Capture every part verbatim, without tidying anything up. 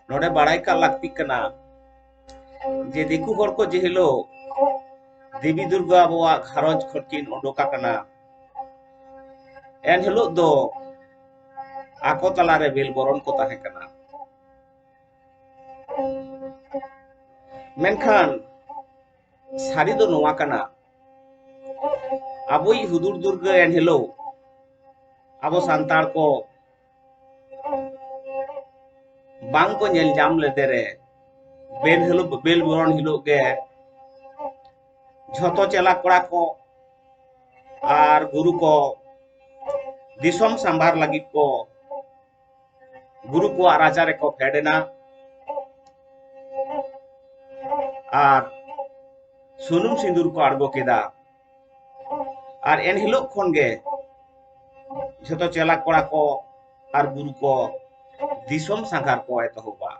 ᱱᱚᱰᱮ ᱵᱟᱲᱟᱭ ᱠᱟᱜ ᱞᱟᱹᱠᱛᱤᱜ ᱠᱟᱱᱟ ᱡᱮ ᱫᱤᱠᱩ ᱦᱚᱲ ᱠᱚ ᱡᱮ ᱦᱤᱞᱳᱜ ᱫᱮᱵᱤ ᱫᱩᱨᱜᱟ ᱟᱵᱚᱣᱟᱜ ᱜᱷᱟᱨᱚᱸᱡᱽ ᱠᱷᱚᱱ ᱠᱤᱱ ᱚᱰᱚᱠ ᱟᱠᱟᱱᱟ, ᱮᱱ ᱦᱤᱞᱳᱜ ᱫᱚ ᱟᱠᱚ ᱛᱟᱞᱟᱨᱮ ᱵᱮᱞ ᱵᱚᱨᱚᱱ ᱠᱚ ᱛᱟᱦᱮᱸ ᱠᱟᱱᱟ᱾ ᱢᱮᱱᱠᱷᱟᱱ ᱥᱟᱹᱨᱤ ᱫᱚ ᱱᱚᱣᱟ ᱠᱟᱱᱟ, ᱟᱵᱚᱭᱤᱡ ᱦᱩᱫᱩᱲ ᱫᱩᱨᱜᱟᱹ ᱮᱱ ᱦᱤᱞᱳᱜ ᱟᱵᱚ ᱥᱟᱱᱛᱟᱲ ᱠᱚ ᱵᱟᱝ ᱠᱚ ᱧᱮᱞ ᱧᱟᱢ ᱞᱮᱫᱮ ᱨᱮ, ᱵᱮᱞ ᱦᱤᱞᱳᱜ, ᱵᱮᱞ ᱵᱚᱨᱚᱱ ᱦᱤᱞᱳᱜ ᱜᱮ ᱡᱷᱚᱛᱚ ᱪᱮᱞᱟ ᱠᱚᱲᱟ ᱠᱚ ᱟᱨ ᱜᱩᱨᱩ ᱠᱚ ᱫᱤᱥᱚᱢ ᱥᱟᱢᱵᱷᱟᱨ ᱞᱟᱹᱜᱤᱫ ᱠᱚ ᱜᱩᱨᱩ ᱠᱚᱣᱟᱜ ᱨᱟᱪᱟ ᱨᱮᱠᱚ ᱯᱷᱮᱰ ᱮᱱᱟ ᱟᱨ ᱥᱩᱱᱩᱢ ᱥᱤᱸᱫᱩᱨ ᱠᱚ ᱟᱬᱜᱚ ᱠᱮᱫᱟ᱾ ᱟᱨ ᱮᱱᱦᱤᱞᱳᱜ ᱠᱷᱚᱱ ᱜᱮ ᱡᱷᱚᱛᱚ ᱪᱮᱞᱟ ᱠᱚᱲᱟ ᱠᱚ ᱟᱨ ᱜᱩᱨᱩ ᱠᱚ ᱫᱤᱥᱚᱢ ᱥᱟᱸᱜᱷᱟᱨ ᱠᱚ ᱮᱛᱚᱦᱚᱵᱟ᱾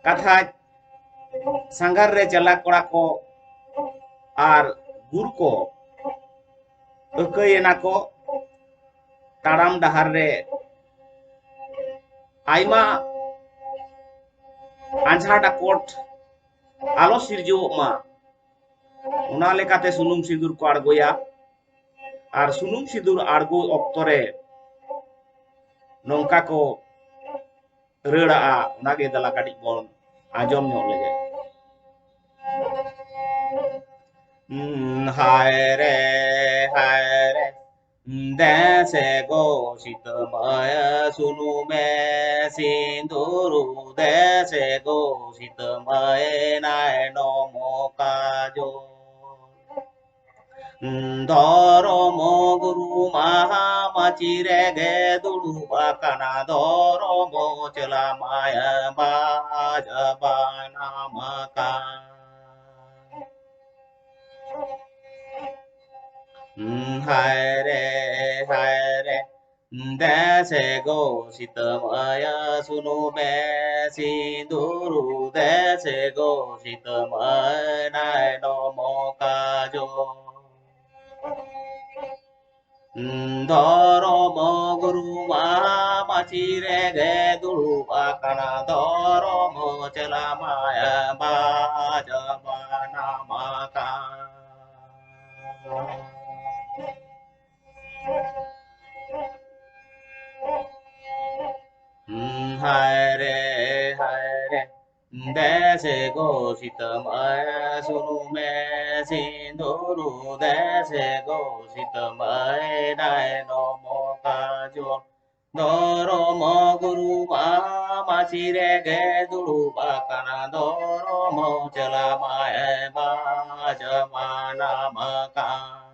ᱠᱟᱛᱷᱟ, ᱥᱟᱸᱜᱷᱟᱨ ᱨᱮ ᱪᱮᱞᱟ ᱠᱚᱲᱟ ᱠᱚ ᱟᱨ ᱜᱩᱨᱩ ᱠᱚ ᱟᱹᱠᱟᱹᱭ ᱮᱱᱟ ᱠᱚ᱾ ᱛᱟᱲᱟᱢ ᱰᱟᱦᱟᱨ ᱨᱮ ᱟᱭᱢᱟ ᱟᱸᱡᱷᱟᱴ ᱟᱠᱚᱴ ᱟᱞᱚ ᱥᱤᱨᱡᱟᱹᱣᱚᱜ ᱢᱟ, ᱚᱱᱟ ᱞᱮᱠᱟᱛᱮ ᱥᱩᱱᱩᱢ ᱥᱤᱸᱫᱩᱨ ᱠᱚ ᱟᱬᱜᱚᱭᱟ᱾ ᱟᱨ ᱥᱩᱱᱩᱢ ᱥᱤᱸᱫᱩᱨ ᱟᱬᱜᱚ ᱚᱠᱛᱚ ᱨᱮ ᱱᱚᱝᱠᱟ ᱠᱚ ᱨᱟᱹᱲᱟᱜᱼᱟ, ᱚᱱᱟᱜᱮ ᱫᱮᱞᱟ ᱠᱟᱹᱴᱤᱡ ᱵᱚᱱ ᱟᱸᱡᱚᱢ ᱧᱚᱜ ᱞᱮᱜᱮ᱾ ᱦᱩᱸ, ᱦᱟᱭ ᱨᱮ, ᱦᱟᱭ ᱨᱮ, ᱫᱮᱥᱮ ᱜᱚ ᱥᱤᱛᱟᱹ ᱢᱟᱹᱭ ᱥᱩᱱᱩᱢᱮ ᱥᱤᱸᱫᱩᱨ, ᱫᱮᱥᱮ ᱜᱚ ᱥᱤᱛᱟᱹ ᱢᱟᱹᱭ ᱱᱟᱭᱱᱚᱢ ᱠᱟᱡᱚᱞ᱾ ᱫᱷᱚᱨᱚᱢ ᱜᱩᱨᱩ ᱢᱟᱦᱟ ᱢᱟᱹᱪᱤ ᱨᱮᱜᱮ ᱫᱩᱲᱩᱵ ᱟᱠᱟᱱᱟ, ᱫᱷᱚᱨᱚᱢ ᱪᱮᱞᱟ ᱢᱟᱭ ᱵᱟᱡ ᱵᱟᱱᱟᱢ ᱠᱟᱱ᱾ ᱦᱟᱭ ᱨᱮ, ᱦᱟᱭ ᱨᱮ, ᱫᱮᱥᱮ ᱜᱚ ᱥᱤᱛᱟᱹᱢ ᱟᱭᱟ ᱥᱩᱱᱩᱢᱮ ᱥᱤᱸᱫᱩᱨ, ᱫᱮᱥᱮ ᱜᱚ ᱥᱤᱛᱟᱹᱢ ᱟᱭ ᱱᱟᱭ ᱱᱚᱢᱚ ᱠᱟᱡᱚᱞ᱾ ᱫᱷᱚᱨᱚᱢ ᱜᱩᱨᱩ ᱢᱟ ᱢᱟᱹᱪᱤ ᱨᱮᱜᱮ ᱫᱩᱲᱩᱵ ᱟᱠᱟᱱᱟ, ᱫᱷᱚᱨᱚᱢ ᱪᱮᱞᱟ ᱢᱟᱭ ᱵᱟᱡᱟ ᱵᱟᱱᱟᱢ ᱟᱠᱟᱱ᱾ ᱦᱟᱭ ᱨᱮ, ᱦᱟᱭ ᱨᱮ, ᱫᱮᱥᱮ ᱜᱚ ᱥᱤᱛᱟᱹᱢ ᱟᱭ ᱥᱩᱱᱩᱢᱮ ᱥᱤᱸᱫᱩᱨ, ᱫᱮᱥᱮ ᱜᱚ ᱥᱤᱛᱟᱹᱢ ᱟᱭ ᱱᱟᱭ ᱱᱚᱢᱚ ᱠᱟᱡᱚᱞ᱾ ᱫᱷᱚᱨᱚᱢ ᱜᱩᱨᱩ ᱢᱟ ᱢᱟᱹᱪᱤ ᱨᱮᱜᱮ ᱫᱩᱲᱩᱵ ᱟᱠᱟᱱᱟ, ᱫᱷᱚᱨᱚᱢ ᱪᱮᱞᱟ ᱢᱟᱭ ᱵᱟᱡᱟ ᱵᱟᱱᱟᱢ ᱟᱠᱟᱱ᱾